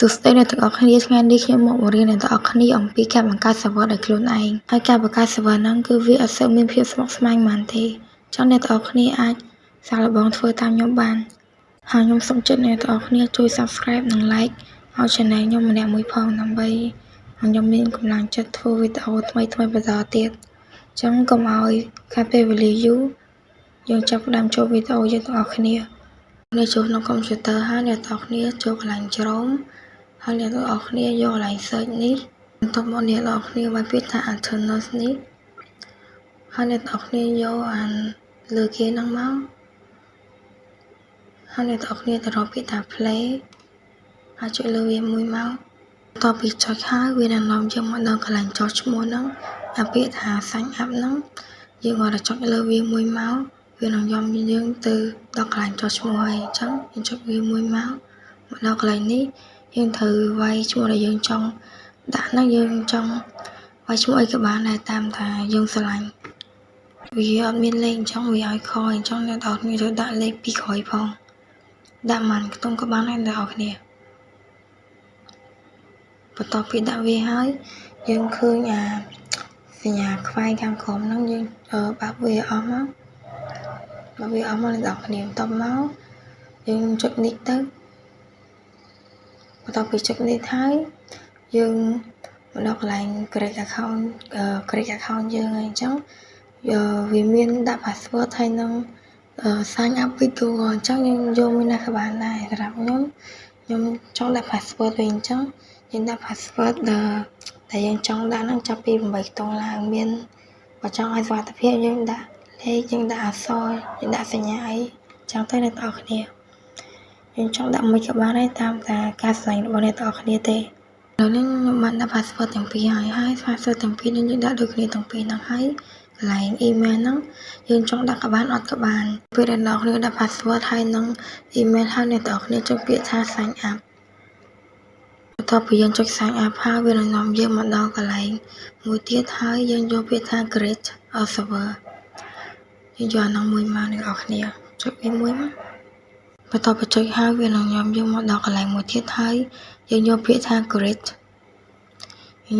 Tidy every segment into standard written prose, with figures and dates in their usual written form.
សួស្តីអ្នកទាំងអស់គ្នាថ្ងៃនេះខ្ញុំមកបង្រៀនអ្នកទាំងអស់គ្នាអំពីការបង្កើត server ដោយខ្លួនឯងហើយការបង្កើត server ហ្នឹងគឺវាអត់សូវមានភាពស្មុគស្មាញប៉ុន្មានទេចង់អ្នកទាំងអស់គ្នាអាចសាកល្បងធ្វើតាមខ្ញុំបានហើយខ្ញុំសូមជម្រាបអ្នកទាំងអស់គ្នាជួយ Subscribe និង Like ឲ្យ Channel ខ្ញុំម្នាក់មួយផងដើម្បីឲ្យខ្ញុំមានកម្លាំងចិត្តធ្វើវីដេអូថ្មីៗបន្តទៀតអញ្ចឹងកុំឲ្យខាតពេលវេលាយូរយើងចាប់ផ្ដើមចូលវីដេអូយើងទាំងអស់គ្នានេះចូលក្នុងកុំព្យូទ័រហើយអ្នកទាំងអស់គ្នាចូលកន្លែង Chrome ហើយអ្នកទាំងអស់គ្នាយកកន្លែង search នេះបន្ទាប់មកអ្នកទាំងអស់គ្នាវាយពាក្យថា Aternos នេះហើយអ្នកទាំងអស់គ្នាយកអាលើគេហ្នឹងមកហើយអ្នកទាំងអស់គ្នាទៅរកពាក្យថា play ហើយចុចលើវាមួយមកបន្ទាប់ពីចុចហើយវានឹងនាំយើងមកដល់កន្លែងចុះឈ្មោះហ្នឹងអាពាក្យថា sign up ហ្នឹងយើងគ្រាន់តែចុចលើវាមួយមកវានឹងនាំយើងទៅដល់កន្លែងចុះឈ្មោះហើយអញ្ចឹងយើងចុចវាមួយមកមកដល់កន្លែងនេះយើងត្រូវវាយឈ្មោះដែលយើងចង់ដាក់ហ្នឹងយើងចង់វាយឈ្មោះអីក៏បានដែរតាមថាយើងស្រឡាញ់វាអត់មានលេខអញ្ចឹងវាឲ្យខអញ្ចឹងអ្នកទាំងអស់គ្នាត្រូវដាក់លេខពីក្រោយផងដាក់ប៉ុន្មានខ្ទង់ក៏បានដែរអ្នកទាំងអស់គ្នាបន្ទាប់ពីដាក់វាហើយយើងឃើញអាសញ្ញាខ្វែងខាងក្រោមហ្នឹងយើងបើកវាអស់មកបើកវាអស់មកអ្នកទាំងអស់គ្នាបន្ទាប់មកយើងចុចនេះទៅបន្ទាប់ពីចុចនេះហើយយើងមកដល់កន្លែង create account create account យើងហើយអញ្ចឹងវាមានដាក់ password ហើយនឹង sign up with Google អញ្ចឹងយើងយកមួយណាក៏បានដែរសម្រាប់ខ្ញុំខ្ញុំចង់ដាក់ password វិញអញ្ចឹងយើងដាក់ password ដែលយើងចង់ដាក់ហ្នឹងចាប់ពី8ខ្ទង់ឡើងមានបើចង់ឲ្យសុវត្ថិភាពយើងដាក់លេខយើងដាក់អក្សរយើងដាក់សញ្ញាអីចឹងទៅអ្នកទាំងអស់គ្នាយើងចង់ដាក់មិនក៏បានដែរតាមតែការស្រឡាញ់របស់អ្នកទាំងអស់គ្នាទេឥឡូវនេះខ្ញុំបានដាក់ password ទាំងពីរហើយហើយ password ទាំងពីរនេះយើងដាក់ដូចគ្នាទាំងពីរហ្នឹងហើយកន្លែង email ហ្នឹងយើងចង់ដាក់ក៏បានអត់ក៏បានពេលដែលអ្នកគ្នាដាក់ password ហើយនឹង email ហើយអ្នកទាំងអស់គ្នាចុចពាក្យថា sign up បន្ទាប់ពីយើងចុច sign up ហើយវានឹងនាំយើងមកដល់កន្លែងមួយទៀតហើយយើងយកពាក្យថា create a server យើងយកអាហ្នឹងមួយមកអ្នកទាំងអស់គ្នាចុចវាមួយមកបន្ទាប់ពីចុចហើយវានឹងនាំយើងមកដល់កន្លែងមួយទៀតហើយយើងយកពាក្យថា create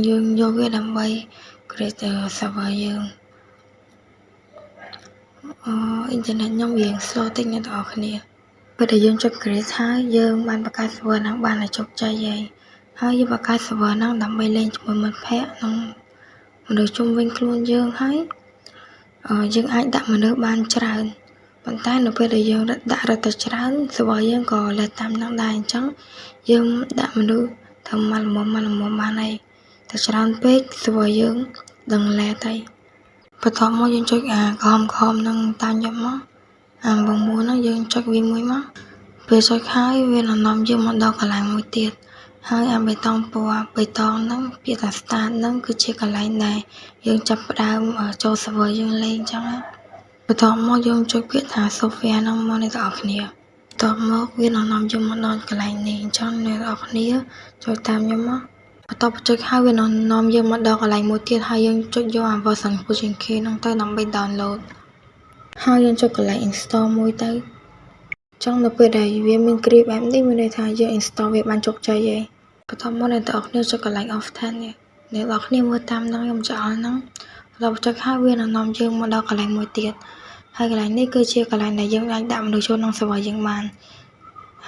យើងយកវាដើម្បី create server យើងអអ៊ីនធឺណិតខ្ញុំរៀង slow តិចអ្នកទាំងអស់គ្នាពេលដែលយើងចុច create ហើយយើងបានបង្កើត server ហ្នឹងបានឲ្យជោគជ័យហើយហើយយើងបង្កើត server ហ្នឹងដើម្បីលេងជាមួយមិត្តភ័ក្តិនិងមនុស្សជុំវិញខ្លួនយើងហើយយើងអាចដាក់មនុស្សបានច្រើនប៉ុន្តែនៅពេលដែលយើងដាក់រឹតតែច្រើន server យើងក៏លេតតាមហ្នឹងដែរអញ្ចឹងយើងដាក់មនុស្សត្រឹមមកល្មមមកល្មមបានហើយតែច្រើនពេក server យើងដឹងលេតហើយបន្ទាប់មកយើងចុចអាក្រហមក្រហមហ្នឹងតាមខ្ញុំមកអាបងមួនហ្នឹងយើងចុចវាមួយមកពេលចុចហើយវានឹងនាំយើងមកដល់កន្លែងមួយទៀតហើយអាបៃតងពណ៌បៃតងហ្នឹងពាក្យថា start ហ្នឹងគឺជាកន្លែងដែលយើងចាប់ផ្ដើមចូល server យើងលេងអញ្ចឹងណាបន្ទាប់មកយើងចុចពាក្យថា software ហ្នឹងមកអ្នកទាំងអស់គ្នាបន្ទាប់មកវានឹងនាំយើងមកដល់កន្លែងនេះអញ្ចឹងអ្នកទាំងអស់គ្នាចុចតាមខ្ញុំមកបន្ទាប់ពីចុចហើយវានឹងនាំយើងមកដល់កន្លែងមួយទៀតហើយយើងចុចយកអា version ខ្ពស់ជាងគេហ្នឹងទៅដើម្បី download ហើយយើងចុចកន្លែង install មួយទៅចង់នៅពេលដែលវាមានគ្រាបែបនេះមានន័យថាយើង install វាបានជោគជ័យហើយបន្ទាប់មកអ្នកទាំងអស់គ្នាចុចកន្លែង option នេះអ្នកទាំងអស់គ្នាមើលតាមហ្នឹងខ្ញុំចោលហ្នឹងបន្ទាប់ចុចហើយវានឹងនាំយើងមកដល់កន្លែងមួយទៀតហើយកន្លែងនេះគឺជាកន្លែងដែលយើងអាចដាក់មនុស្សចូលក្នុង server យើងបាន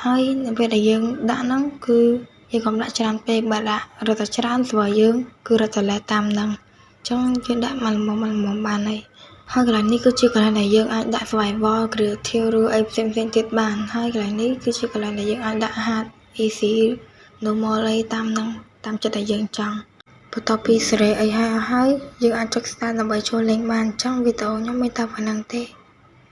ហើយនៅពេលដែលយើងដាក់ហ្នឹងគឺយើងកុំដាក់ច្រើនពេកបើដាក់រឹតតែច្រើន server យើងគឺរឹតតែលេតតាមហ្នឹងអញ្ចឹងយើងដាក់មកល្មមមកល្មមបានហើយហើយកន្លែងនេះគឺជាកន្លែងដែលយើងអាចដាក់ survival creative ឬអីផ្សេងៗទៀតបានហើយកន្លែងនេះគឺជាកន្លែងដែលយើងអាចដាក់ hard easy normal អីតាមហ្នឹងតាមចិត្តដែលយើងចង់បន្ទាប់ពីសេរីអីហើយអស់ហើយយើងអាចចុច start ដើម្បីចូលលេងបានអញ្ចឹងវីដេអូខ្ញុំមានតែប៉ុណ្ណឹងទេ។